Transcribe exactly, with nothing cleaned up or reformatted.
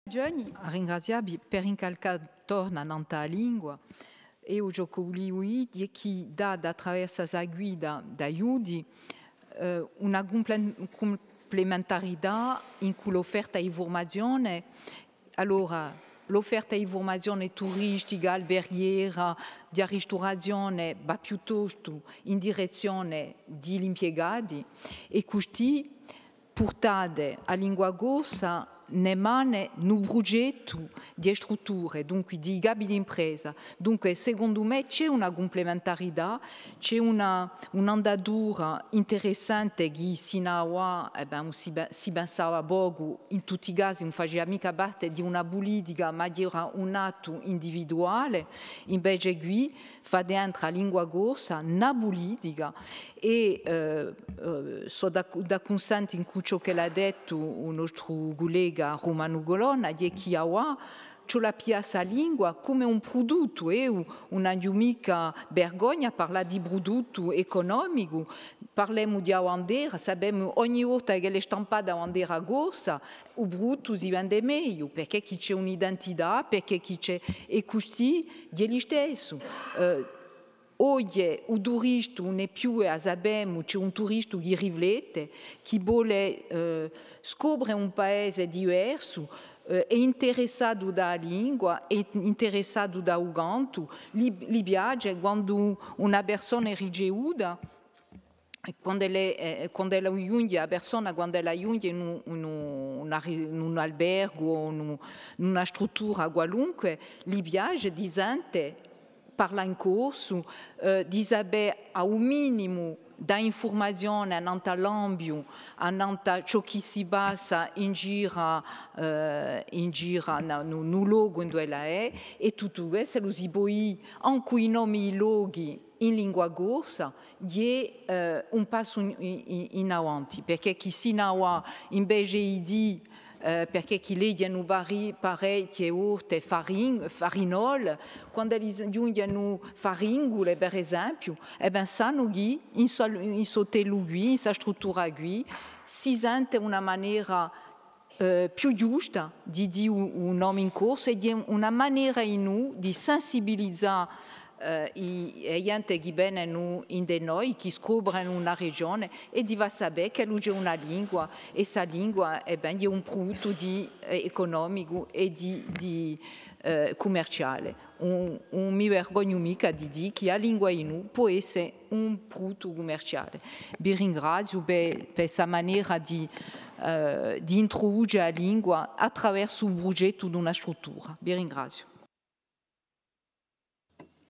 Gianni. À ringrazià vi per incalcà torna nant'à a lingua. È ciò ch'o vuliu dì hè chì dà, à traversu a guida d'aiuti, eh, una cumple-, cumplementarità incù l'offerta di furmazione. Allora, l'offerta di furmazione turistica, alberghiera, di a risturazione, và piuttostu in direzzione di l'impiegati, è custì purtate a lingua corsa in e mane in u prugettu di e strutture, dunque di i capi d'impresa. Dunque, secondu mè, ci hè una cumplementarità, ci hè una, un'andatura interessante chì sin'à avà, eh ben, si pe-, si pensava pocu, in tutti i casi, ùn facia micca parte di una pulitica, ma era un attu individuale, invece quì fà dintra a lingua corsa una pulitica, è, eh, eh, sò d'ac-, d'accunsentu incù ciò ch'ellu hà dettu u nostru cullega Rumanu Colonna, hè chì avà ci vole à piglià sta lingua cum'è un pruduttu, è eiu ùn aghju micca vergogna à parlà di pruduttu ecunomicu, parlemu di a bandera, sapemu ogni volta ch'ella hè stampata a bandera corsa, u pruduttu si vende megliu, perchè chì ci hè un'identità, perchè chì ci hè, è custì hè listessu. Eh, oghje u turistu ùn hè più, è a sapemu, ci hè un turistu chì riflette, chì vole, eh, scopre un paese diversu, eh, hè interessatu da a lingua, hè interessatu da u cantu, li, li piace quandu una persona hè ricevuta, è quand'ella, eh, quand'ella ghjunghje, a persona, quand'ella ghjunghje in un, in un, una ri-, in un albergu o in un, in una struttura qualunque, li piace di sente parlà in corsu, eh, di sapè à u minimu dà infurmazione annant'à l'ambiu, annant'à ciò chì si passa in gira, eh, in gira, in u, in u locu induve ella hè, è tuttu questu, ellu si pò dì ancu i nomi di lochi in lingua corsa, hè, eh, un passu in, in, in avanti, perchè chì sin'à avà, invece di dì, eh, perchè chì leghjenu pari-, parechje volte farin-, farinol, quand'elli s-, ghjunghjenu faringule, per esempiu, è ben, sanu chì in sta, in st'hotel quì, in sta struttura quì, si sente una manera eh, più ghjusta di dì u, u nome in corsu, è hè una manera dinù di sensibilizà, eh, i, e ghjente chì venenu ind'è noi, chì scoprenu una regione, è di fà sapè ch'ellu ci hè una lingua, è sta lingua, è ben, hè un pruduttu di, eh, ecunomicu è di, di, eh, cummerciale. Ùn, ùn mi vergognu micca di dì chì a lingua dinù pò esse un pruduttu cummerciale. Vi ringraziu per, per sta manera di, eh, di intruduce a lingua à traversu u prugettu d'una struttura. Vi ringraziu.